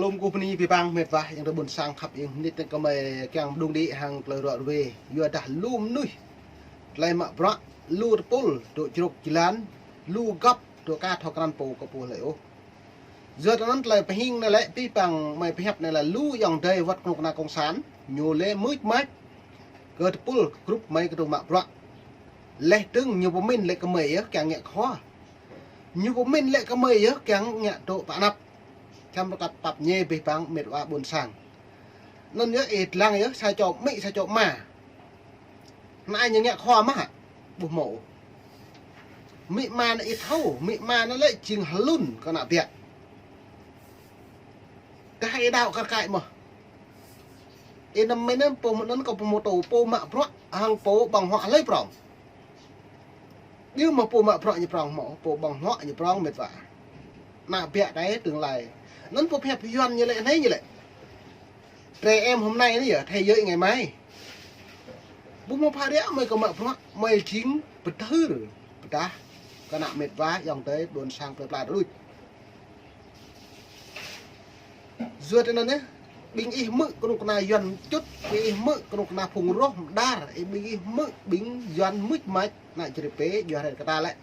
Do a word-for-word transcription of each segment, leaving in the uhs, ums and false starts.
Lŏ kkuh bni bi bang mĭt wa, ayŏng adei ƀuôn sang khăp, ayŏng mnĭt anei kơ mơi kiăng mđung đĭ hăng klei ruă ruê. Yuadah lu mnuih, klei mă bruă, lu tơpul, dôk jrôk jlan, lu găp, dôk ka thâo krăn pô kơ pô lei ôh. Yua anăn klei pơhing anei lĕ, bi bang mơi pơhiăp anei lĕ lu ayŏng adei wăt knŭk kna cộng sản, ñu lĕ mưč mač kơ tơpul grup mơi kơ dôk mă bruă. Leh dơ̆ng ñu pơmĭn lĕ kơ mơi yơh kiăng ngă khua. Ñu pơmĭn lĕ kơ mơi yơh kiăng ngă dôk pă anăp. Čăm rơkăp pap ñe bi bang mĭt wa ƀuôn sang. Anăn yơh ih dlăng yơh sa čô amĭ sa čô ama. Anăn ñu ngă khua mơh hă? Ƀu mâo. Amĭ ama anăn ih thâo, amĭ ama anăn lĕ jing hlŭn kơ ană biă. Tơdah ih đăo kơ kaĭ mơh. Ih năm mĭn anăn pô mă anăn kơ pô mă tô, pô mă bruă, hăng pô ƀơ̆ng huă hlei prŏng. Ñu mă pô mă bruă ñu prŏng mâo, pô ƀơ̆ng huă ñu prŏng mĭt wa. Ană biă đei tương lai. Anăn pô pơhiăp Yuăn ñu lĕ anei ñu lĕ. Trẻ em hôm nay anei yơh, thế giới ngày mai. Ƀu mâo phara mơi kơ mă bruă, mơi jing pơthưr, pơdah kơ ană mĭt wa, ayŏng adei ƀuôn sang plei pla đuč. Yua anăn yơh, ƀing ih hmư̆ knŭk kna Yuăn čŭt, ƀing ih hmư̆ knŭk kna phung roh mđar, ƀing ih hmư̆ ƀing Yuăn mưč mač, ană čri pê, yua hriê kơ ta lĕ.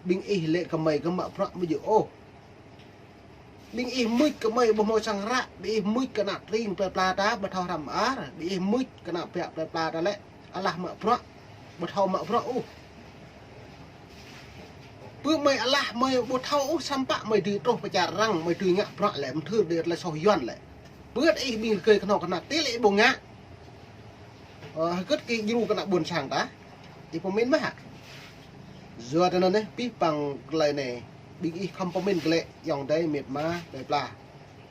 Ƀing ih lĕ kơ mơi kơ mă bruă mơ̆ jih ôh. Ƀing ih mưč kơ mơi ƀu mâo sang ră, ƀing ih mưč kơ ană tring plei pla ta, ƀu thâo hrăm ar, ƀing ih mưč kơ ană biă plei pla ta lĕ, alah mă bruă, ƀu thâo mă bruă ôh. Pơ mơi alah mơi ƀu thâo ôh, samơ̆ mơi dưi truh pơ čar arăng, mơi dưi ngă bruă lĕ, mthưr dê tlei soh Yuăn lĕ. Pơ ih ƀing rơgơi knhâo knhăk ti lĕ ƀu ngă. Ơ, hơgĕt kơ djru kơ ană ƀuôn sang ta. Ih pơmĭn mơh hă? Yua anăn yơh, bi bang klei anei, ƀing ih khăm pơmĭn klei ayŏng adei mĭt wa plei pla.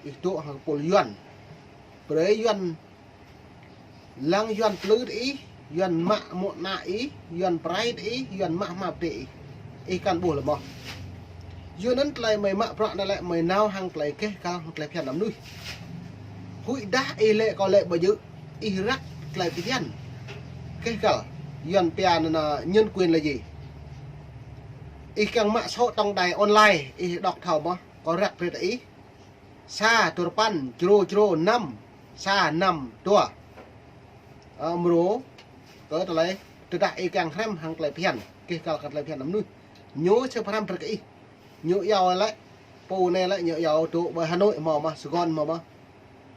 Ih dôk hăng pôl Yuăn. Brei Yuăn lăng Yuăn plư ih, Yuăn mă mŏ ană ih, Yuăn prai ih, Yuăn mă hma pte ih. Ih kăn ƀuh lĕ mơh. Yua anăn klei mơi mă bruă anei lĕ mơi nao hăng klei keh kal hăng klei phiăn mnuih. Huĭdah ih lĕ kâo lĕ ƀu djơ̆, ih răk klei phiăn. Keh kal, Yuăn pia anăn nhân quyền là gì? Ih kiăng mă số tổng đài online, ih đŏk thâo mơh, kâo răk brei ih. Sa, dua păn, djru, djru, năm, sa, năm, dua. Ơ, mrô, kơ tlei, tơdah ih kiăng hrăm hăng klei phiăn, keh kal kơ klei phiăn mnuih. Ñu sơ̆ hrăm brei kơ ih. Ñu iâu lĕ, pô anei lĕ, ñu iâu dôk ƀơi Hà Nội mâo mơh, Sài Gòn mâo mơh.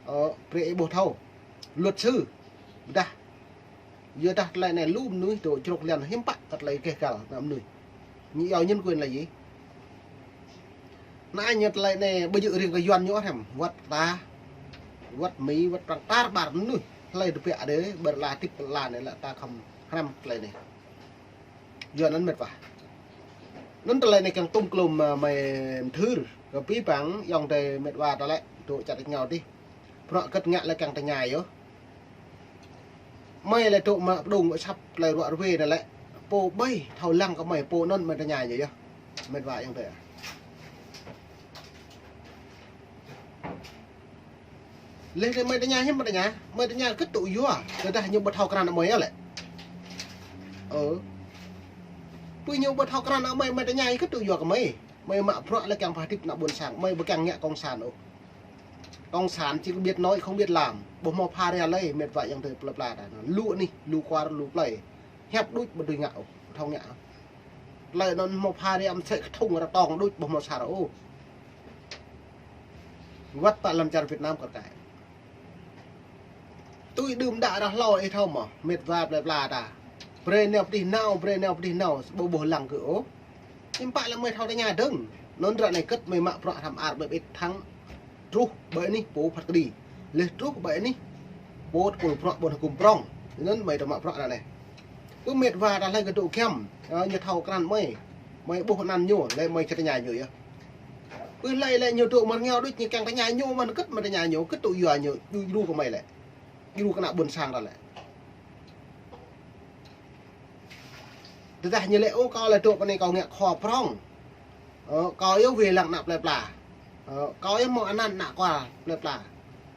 Ơ, brei ih ƀuh thâo. Luật sư, ƀiădah. Yua dah tlei anei lu mnuih dôk jrôk lăn hiam pă kơ tlei keh kal ană mnuih. Ñu iâu nhân quyền là gì? Anăn ñu tlei anei ƀu djơ̆ riêng kơ Yuăn ñu hrăm, wăt ta, wăt Mi, wăt Prăng tar ƀar mnuih. Tlei dôk biă đei, ƀar la tip la anei lĕ ta khăm hrăm tlei anei. Yua anăn mĭt wa. Anăn tlei anei kiăng tŭm klŭm, ơ, mơi mthưr. Kơ bi bang ayŏng adei mĭt wa ta lĕ, dôk čăt êngao dih. Bruă hơgĕt ngă lĕ kiăng tơña yơh. Mơi lĕ dôk mă pơdŭng asăp klei ruă ruê anei lĕ. Pô ƀai thâo lăng kơ mơi pô anăn mơi tơña ñu yơh. Mĭt wa ayŏng adei. Leh anăn mơi tơña hiưm mơi tơña, mơi tơña hơgĕt tŭ yua, tơdah ñu ƀu thâo krăn mơi yơh lĕ. Ơ. Pô ñu ƀu thâo krăn mơi, mơi tơña hơgĕt tŭ yua kơ mơi. Mơi mă bruă lĕ kiăng pha hdĭp ană ƀuôn sang, mơi ƀu kiăng ngă cộng sản ôh. Cộng sản chỉ có biết nói không biết làm. Ƀu mâo phara lei, mĭt wa ayŏng adei plei pla ta. Lu anih, lu kwar, lu plei. Hiăp đuč ƀu dưi ngă ôh, thâo ngă. Tlei anăn mâo phara msĕ kthŭng rơtong đuč ƀu mâo sar ôh. Wăt pă lăm čar Việt Nam kơ kaĭ. Tui đưm đă ară hlâo ih thâo mơh, mĭt wa plei pla ta. Brei nao pdih nao, brei nao pdih nao, ƀu ƀuh lăng kơ ôh. Hiưm pă lĕ mơi thâo tơña dơ̆ng. Anăn ară anei hơgĕt mơi mă bruă hrăm ar ƀĕ ƀĕ thăng. Truh ƀĕ anih pô phat kđi. Leh truh ƀĕ anih pô tơpul bruă ƀuôn hgŭm prŏng. Anăn mơi dôk mă bruă ară anei. Pơ mĭt wa ta hlei kơ dôk giăm. Ơ, ñu thâo krăn mơi. Mơi ƀuh anăn ñu, leh mơi či tơña ñu yơh. Pơ hlei lĕ ñu dôk mơ̆ng êngao đuč ñu kiăng tơña ñu mơ̆n hơgĕt mơi tơña ñu, hơgĕt tŭ yua ñu, djru kơ mơi lĕ. Djru kơ ană ƀuôn sang ta lĕ. Tơdah ñu lĕ, ơ, kâo lĕ dôk pơ anei kâo ngă khua prŏng. Ơ, kâo yơh wê lăng ană plei pla. Ơ, kâo yơh mâo anăn ană kwar plei pla.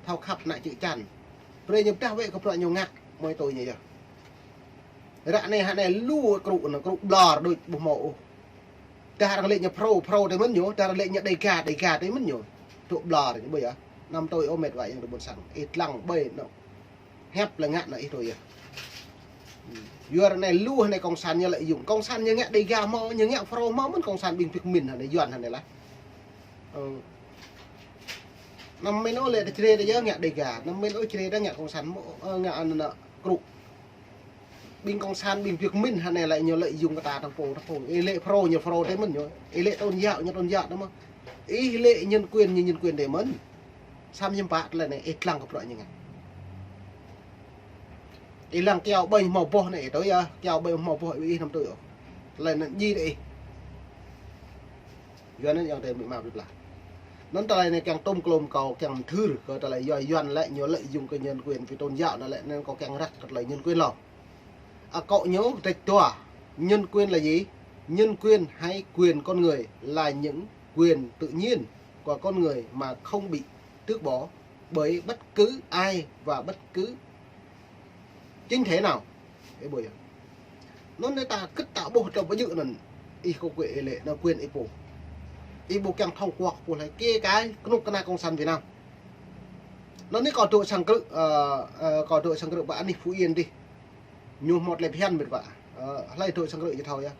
Thâo khăp ană čư̆ čan. Brei ñu pdah wĕ kơ bruă ñu ngă, mơi tui ñu yơh. Ară anei hă anei lu krŭ anăn, krŭ ƀlŏr đuč ƀu mâo ôh. Dah arăng lĕ ñu Phrô, Phrô tui mĭn ñu, dah arăng lĕ ñu Đêga, Đêga tui mĭn ñu. Dôk ƀlŏr ñu ƀuh yơh. Năm tui ôh mĕt wa ayŏng adei ƀuôn sang. Ih dlăng ƀai nô. Hiăp lĕ ngă nô ih tui yơh. Yua anei lu anei cộng sản ñu lợi dụng. Cộng sản ñu ngă Đêga mâo, ñu ngă Frô mâo mơ̆n cộng sản ƀing Việt Minh anei Yuăn anei lah. Năm mĭn ôh lĕ ta črê ta yơh ngă Đêga. Năm mĭn ôh črê ta ngă cộng sản mâo, ngă anăn krŭ. Ƀing cộng sản, ƀing Việt Minh anei lĕ ñu lợi dụng kơ ta tăng pô, tăng pô. Ih lĕ Frô, ñu Frô tê mơ̆n ñu. Ih lĕ tôn giáo, ñu tôn giáo tê mơ̆n. Ih lĕ nhân quyền, ñu nhân quyền tê mơ̆n. Săm hiăm pă, tơlơi anei, ih dlăng kơ bruă ñu ngă. Ih lăng kyâo ƀai mâo boh anei, ih tui yơh, kyâo ƀai mâo boh, ih năm tui ôh. Tơlơi anăn djŏ dê ih. Yuăn anăn ayŏng adei mĭ ma plư pla. Anăn tơlơi anei kiăng tŭm klôm kâo kiăng mthưr kơ tơlơi yua Yuăn lĕ ñu lợi dụng kơ nhân quyền vì tôn giáo anăn lĕ anăn kâo kiăng răk kơ tơlơi nhân quyền lŏ. Akŏ ñu kdrêč dua. Nhân quyền là gì? Nhân quyền hay quyền con người là những quyền tự nhiên của con người mà không bị tước bỏ bởi bất cứ ai và bất cứ chính thể nào. Ih ƀuh yơh. Anăn anei ta kĭt ta ƀuh tơ ƀu djơ̆ anăn. Ih kơ quyền ih lĕ, anăn quyền ih pô. Ih ƀuh kiăng thông qua pô hlei kê cái knŭk kna cộng sản Việt Nam. Anăn anei kâo dôk sang krư̆, ơ, ơ, kâo dôk sang krư̆ ƀă anih Phú Yên dih. Ñu mâo tơlơi phiăn mĭt wa. Ơ, hlei dôk sang krư̆ ih thâo yơh.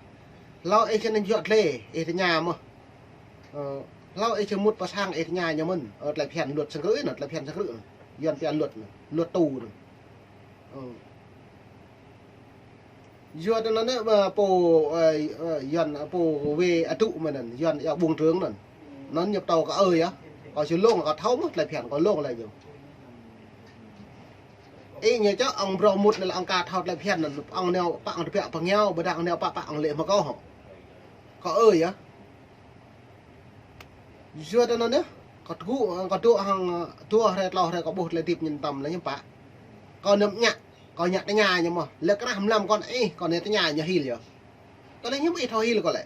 Hlâo ih čăn anăn juă tlei, ih tơña mơh. Ơ, hlâo ih čăn mŭt pơ sang ih tơña ñu mơ̆n. Ơ, tơlơi phiăn luật sang krư̆ anăn, tơlơi phiăn sang krư̆ anăn. Yuăn pia luật anăn, luật tù anăn. Ơ. Yua anăn anei, ơ, pô, ơ, ơ, Yuăn, ơ, pô wê adŭ mơ̆ng anăn, Yuăn yua ƀuôn trưởng anăn. Anăn ñu ptâo kơ ơ yơh. Kâo či lông, kâo thâo mơh tơlơi phiăn, kâo lông lĕ ñu. Ih ñu čŏ ŏng brâo mŭt anei lĕ ŏng ka thâo tơlơi phiăn anăn, ŏng nao pă ŏng tơbiă pơngiao, ƀiădah ŏng nao pă pă ŏng lĕ mơ̆ kâo hŏ. Kâo ơ yơh. Yua anăn anei, kâo tơgŭ, kâo dôk hŏng, ơ, dua hruê tlâo hruê kâo ƀuh tơlơi hdĭp ñu tăm lĕ hiăm pă. Kâo năm ñă, kâo ñă tơña ñu mơh. Lĕ krah mlam kâo anei, kâo anei tơña ñu hil yơh. Kâo lĕ hiăm ih thâo hil kâo lĕ.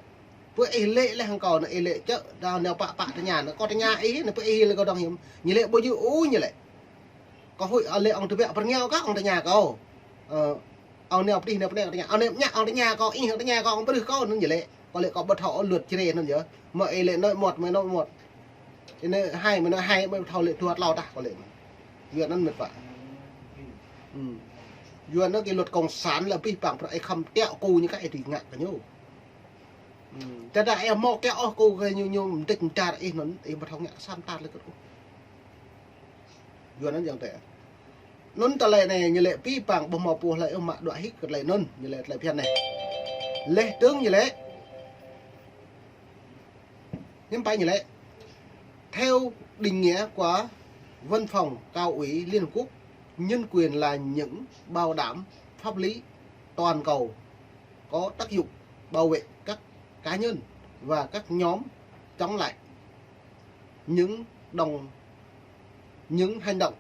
Pơ ih lĕ leh hŏng kâo anăn ih lĕ čŏ, đa nao pă pă tơña anăn. Kâo tơña ih, anăn pơ ih hil kâo dŏng hiăm. Ñu lĕ ƀu djơ̆ ôh ñu lĕ. Kâo huĭ, ơ, lĕ ŏng tơbiă pơngiao kơ ŏng tơña kâo. Ơ, ŏng nao pdih nao pnei ŏng tơña. Ŏng nao ñă ŏng tơña kâo, ih ŏng tơña kâo, ŏng brưh kâo anăn ñu lĕ. Kâo lĕ kâo ƀu thâo ôh luật črê anăn yơh. Mơ̆ ih lĕ nội một, mơ̆ nội một. Ih anei hai, mơ̆ anei hai, mơ̆ thâo lĕ dua tlâo tah kâo lĕ. Yua anăn mĭt wa. Hm. Yua anăn kơ luật cộng sản lĕ pih păng prăk ih khăm tiŏ ku ñu kơ ih ti ngă kơ ñu. Hm. Tơdah ih mâo tiŏ ôh ku kơ ñu, ñu mdĭč mdar ih anăn, ih ƀu thâo ngă kơ sa mta lĕ kơ ku. Yua anăn ayŏng adei. Anăn tơlơi anei ñu lĕ pih păng ƀu mâo pô hlei ôh mă đuĕ hĭ kơ tơlơi anăn, ñu lĕ tơlơi phiăn anei. Leh dơ̆ng ñu lĕ. Hiăm pă ñu lĕ. Theo định nghĩa của Văn phòng Cao ủy Liên Hợp Quốc, nhân quyền là những bảo đảm pháp lý toàn cầu có tác dụng bảo vệ các cá nhân và các nhóm chống lại những đồng, những hành động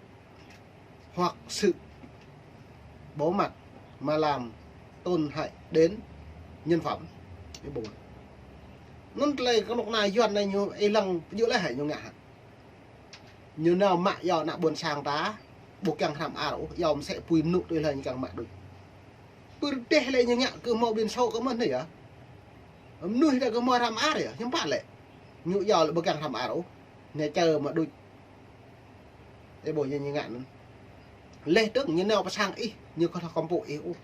hoặc sự bỏ mặc mà làm tổn hại đến nhân phẩm. Ih ƀuh. Anăn tơlơi knŭk kna Yuăn anei ñu ih lăng ƀu djơ̆ leh hĕ ñu ngă hĕ. Ñu nao mă yua ană ƀuôn sang ta, ƀu kiăng hrăm ar ôh, yua msĕ pui mnŭ tui hlei ñu kiăng mă đuč. Pơ dih lĕ ñu ngă kơ mâo ƀiên sô kơ mơh anei yơh. Mnuih ta kơ mâo hrăm ar yơh, hiăm pă lĕ. Ñu yua lĕ ƀu kiăng hrăm ar ôh. Ñu čơ mă đuč. Ih ƀuh ñu, ñu ngă anăn. Leh dơ̆ng ñu nao pơ sang ih, ñu kơ thâo kăm pŭ ih ôh.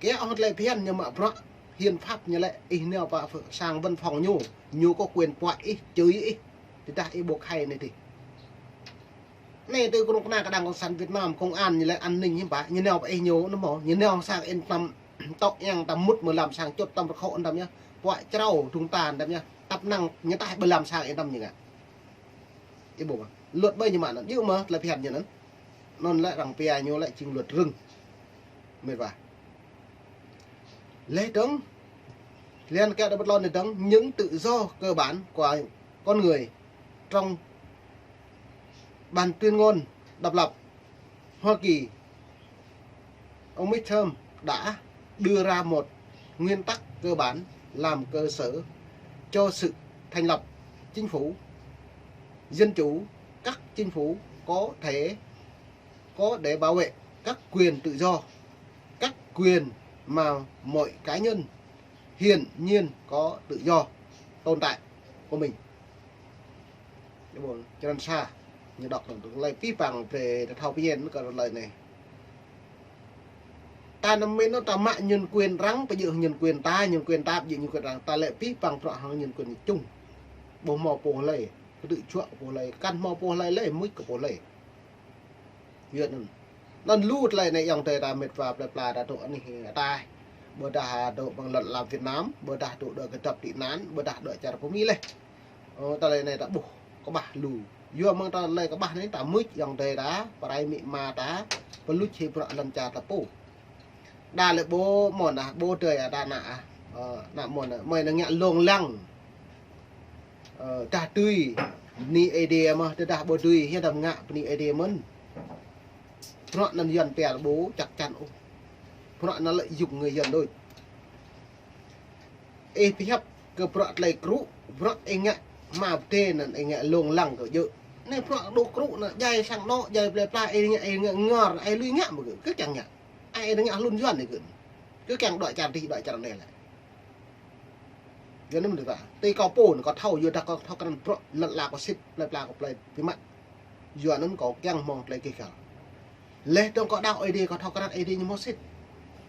Kơ ŏng tơlơi phiăn ñu mă bruă hiến pháp ñu lĕ ih nao pơ sang văn phòng ñu, ñu có quyền puă ih, chửi ih. Tơdah ih ƀu khai anei dih. Anei tơ knŭk kna kơ đảng cộng sản Việt Nam, công an ñu lĕ an ninh hiăm pă, ñu nao pơ ih ñu anăn mâo, ñu nao sang ih tăm tŏ yang tăm mŭt mơ̆ lam sang čŭt tăm rơkhŏ tăm yơh. Puă črâo, dŭng ta tăm yơh. Tăp năng ñu taih ƀơi lam sang ih tăm ñu ngă. Ih ƀuh mơh. Luật ƀai ñu mă anăn. Djơ̆ mơh tơlơi phiăn ñu anăn. Anăn lĕ arăng pia ñu lĕ jing luật rừng. Mĭt wa. Leh dơ̆ng, Liên Hợp Quốc đã bất luận dơ̆ng những tự do cơ bản của con người trong bản tuyên ngôn độc lập Hoa Kỳ, ông Mitchell đã đưa ra một nguyên tắc cơ bản làm cơ sở cho sự thành lập chính phủ dân chủ. Các chính phủ có thể có để bảo vệ các quyền tự do, các quyền mà mỗi cá nhân hiển nhiên có tự do tồn tại của mình. Cho nên sa, Ñu đŏk anăn tơ lei pih păng brei ta thâo pơñen kơ lei anei. Ta năm mĭn anăn ta mă nhân quyền arăng, pơjing nhân quyền ta, nhân quyền ta, pơjing nhân quyền arăng. Ta lĕ pih păng bruă hŏng nhân quyền čŭng. Ƀu mâo pô hlei, kdư̆ juă kơ pô hlei, kăn mâo pô hlei lĕ, mưč kơ pô hlei. Yua anăn. Anăn lu tơlơi anei ayŏng adei ta mĭt wa plei pla ta dôk anih ataih. Ƀôdah dôk ƀăng lăn ala Việt Nam, ƀôdah dôk dŏ kdăp tị nạn, ƀôdah dŏ čar pơ Mi leh. Ơ, tơlơi anei ta ƀuh kƀah lu. Yua mơ̆ng tơlơi kƀah anei ta mưč ayŏng adei ta, prai amĭ ama ta, pơluč hĕ bruă lăn čar ta pô. Đa lĕ ƀuh mơ̆n ah, ƀuh dơi ah, đa anăn ah. Ơ, anăn mơ̆n ah, mơi anăn ngă lông lăng. Ơ, dah dưi, bơni Aê Diê mơh, tơdah ƀu dưi, hiam đăm ngă bơni Aê Diê mơ̆n. Bruă anăn Yuăn pia lĕ ƀuh, chắc chắn ôh. Bruă anăn lợi dụng người Yuăn đuč. Ih pơhiăp kơ bruă tơlơi krŭ, bruă ih ngă hma pơdê anăn ih ngă lông lăng kơ djŏ. Anei bruă dôk krŭ anăn, djai sang anôk, djai plei pla, ih ngă, ih ngă ngor, ih lui ngă mơ̆ kơ, kơ kiăng ngă. Ih ngă hlŭn Yuăn ih kơ. Kơ kiăng dŏ čar dih, dŏ čar anei lĕ. Yua anăn mơ̆ ta. Ti kâo pô anăn kâo thâo, yua dah kâo thâo krăn bruă lăn ala kâo sĭt, plei pla kâo plei bi mă. Yua anăn kâo kiăng mơ̆ng tơlơi kih kal. Leh dơ̆ng kâo đăo Aê Diê, kâo thâo krăn Aê Diê ñu mâo sĭt.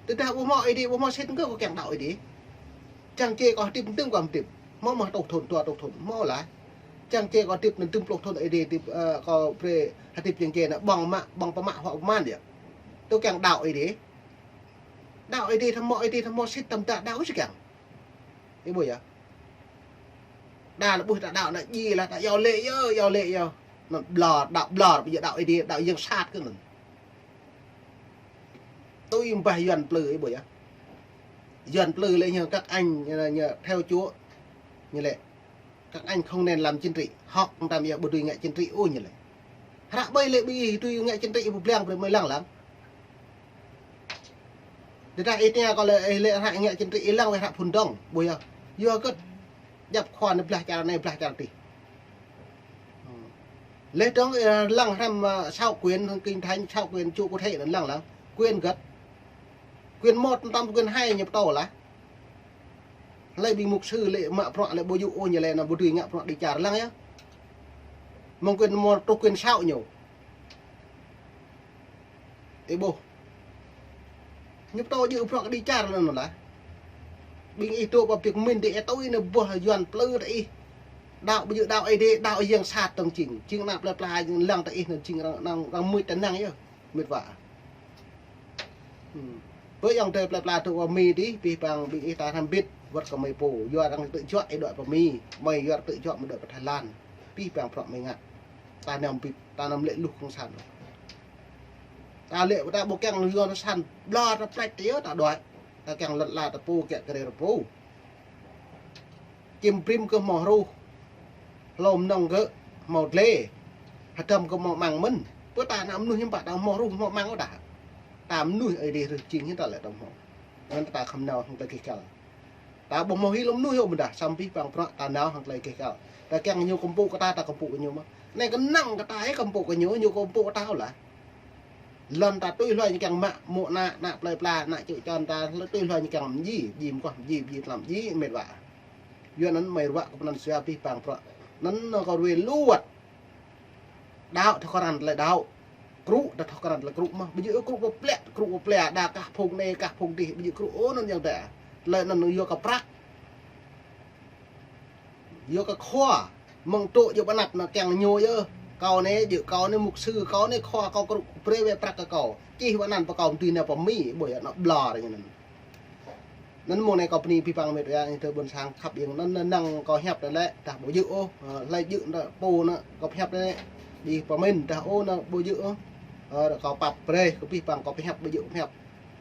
Tơdah ƀu mâo Aê Diê, ƀu mâo sĭt kơ kâo kiăng đăo Aê Diê. Čiăng čê kâo hdĭp mdưm kâo hdĭp. Mâo mơh tŭ thŭn, dua tŭ thŭn. Mâo lah. Čiăng čê kâo hdĭp anăn dŭm pluh thŭn Aê Diê hdĭp, ơ, kâo brei hdĭp čiăng čê anăn ƀơ̆ng mă, ƀơ̆ng pơmă huă pơman yơh. Tơ kiăng đăo Aê Diê. Đăo Aê Diê thâo mâo, Aê Diê thâo mâo sĭt tăm ta đăo ih kiăng. Ih ƀuh yơh. Đa lĕ ƀuh ta đăo anăn djiê lah, ta iâu lĕ yơh, iâu lĕ yơh. Anăn ƀlŏr, đăo ƀlŏr, ƀu djŏ đăo Aê Diê, đăo yang sat kơ anăn. Tui mbah Yuăn plư ih ƀuh yơh. Yuăn plư lĕ ñu các anh, ñu, ñu theo Chúa. Ñu lĕ các anh không nên làm chính trị. Hŏk mtam yơh ƀu dưi ngă chính trị ôh ñu lĕ. Hră ƀai lĕ ƀing ih tui ngă chính trị ih ƀu bliăng brei mơi lăng lăng. Tơdah ih tơña kâo lĕ, ih lĕ hră ngă chính trị ih lăng wĕ hră phŭn dŏng, ƀuh yơh. Yua kơ djăp khua anei blah čar anei, blah čar dih. Leh dơ̆ng, ơ, lăng hrăm, ơ, sáu quyển, kinh thánh sáu quyển, chú có thể là lăng lăng. Quyển găt. Quyển một mtam quyển hai ñu ptô lah. Lĕ ƀing mục sư lĕ mă bruă lĕ ƀu djŏ ôh ñu lĕ anăn ƀu dưi ngă bruă đi čar lăng yơh. Mơ̆ng quyển một truh quyển sáu ñu. Ih ƀuh. Ñu ptô djŏ bruă kơ đi čar lăn anăn lah. Ƀing ih dôk ƀă biêk mĭn dih ih tui anăn ƀuh Yuăn plư ta ih. Đăo ƀu djŏ đăo Aê Diê, đăo yang sat dơ̆ng jing. Jing anăn plei pla lăng ta ih anăn jing arăng, arăng, arăng mưč ta năng yơh. Mĭt wa. Hmm. Bơ ayŏng adei plei pla dôk ƀă Mi dih, pih păng ƀing ih ta hrăm mbĭt, wăt kơ mơi pô. Yua arăng tư̆ juă ih dŏ pơ Mi, mơi yua tư̆ juă mơi dŏ pơ Thái Lan. Pih păng bruă mơi ngă. Ta nao mbĭt, ta nao lĕ luh cộng sản. Ta lĕ ta ƀu kiăng yua cộng sản, ƀlŏr ta plĕč ta yơh ta đuĕ. Ta kiăng lăn ala ta pô, kiă kriê ta pô. Čĭm brĭm kơ mâo hruh. Hlô mnơ̆ng kơ mâo dlê. Hdăm kơ mâo măng mơ̆n. Pơ ta anăn mnuih hiư̆m pă ta mâo hruh mâo măng ôh dah. Ta mnuih Aê Diê hrih jing hiư̆m ta lĕ ta mâo. Anăn ta khăm nao hŏng tơlơi kih kal. Ta ƀu mâo hil mnuih ôh mdah, samơ̆ pih păng bruă ta nao hŏng tơlơi kih kal. Ta kiăng ñu kơmpŭ kơ ta, ta kơmpŭ kơ ñu mơh. Anei knăng kơ ta ih kơmpŭ kơ ñu, ñu kơmpŭ kơ ta ôh lah. Lăn ta tui hluê ñu kiăng mă, mô̆ ană, ană plei pla, ană čư̆ čan ta, tui hluê ñu kiăng mdjiê, mdjiê mkŏh, mdjiê, mdjiê tlam, mdjiê mĭt wa. Yua anăn mơi ruă kơ pơnăn sua pih păng bruă. Anăn kâo ruê lu wăt. Đăo thâo krăn tơlơi đăo. Krŭ ta thâo krăn tơlơi krŭ mơh. Ƀu djŏ krŭ pơplĕ, krŭ pơplĕ, đa kah phung anei, kah phung dih, ƀu djŏ krŭ ôh anăn ayŏng adei. Tơlơi anăn yua kơ prăk. Yua kơ khua, mơ̆ng tŭ djŏ ƀă anăp anăn kiăng ñu yơh. Kâo anei, djŏ kâo anei mục sư, kâo anei khua, kâo krŭ brei wĕ prăk kơ kâo. Čih wă anăn pơ kâo mdưi nao pơ Mi, ƀuh yơh, anăn ƀlŏr ñu anăn. Anăn mơ̆ng anei kâo bơni pih păng mĭt wa, ñu tơ ƀuôn sang khăp yơh, anăn năng kâo hiăp anăn lĕ, dah ƀu djŏ ôh, ơ, hlei djŏ anăn pô anăn kâo hiăp anăn lĕ, ƀing pơmĭn dah ôh anăn ƀu djŏ ôh. Ơ, kâo pap brei, kơ pih păng kâo hiăp ƀu djŏ hiăp.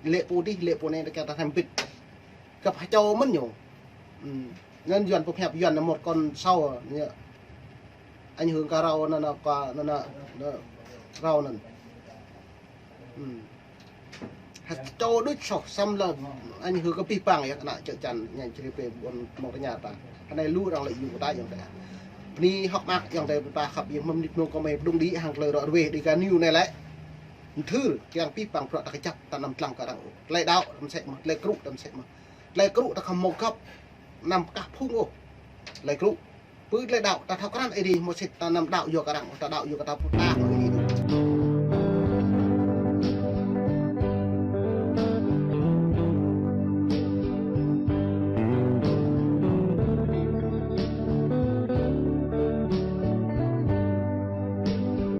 Lĕ pô dih, lĕ pô anei, ta kiăng ta hrăm mbĭt. Găp hčâo mơ̆n ñu. Hmm. Anăn Yuăn pơhiăp Yuăn anăn một con sâu, ñu. Anh hưn kơ rau anăn, anăn, kơ anăn, anăn, rau anăn. Hmm. Hčâo đuč soh, săm lơ, anh hưn kơ pih păng yơh, anăn čơ čan, ñan čri pê ƀuôn mông tơña ta. Anei lu arăng lĕ yua ta ayŏng adei. Bơni hŏk mơak ayŏng adei ta khăp yơh mơ̆ng mnĭt mông kơ mơi pơdŭng đĭ hŏng tơlơi ruă ruê đi kơ ñu anei lĕ. Mthưr, kiăng pih păng bruă ta kjăp, ta anăm dlăng kơ arăng. Tơlơi đăo, ta msĕ mơh, tơlơi krŭ, ta msĕ mơh. Tơlơi krŭ ta khăm mâo găp, anăm kah phung ôh. Tơlơi krŭ. Pô tlei đăo, ta thâo krăn Aê Diê, mâo sĭt ta năm đăo yua kơ arăng, ta đăo yua kơ ta pô ta, Aê Diê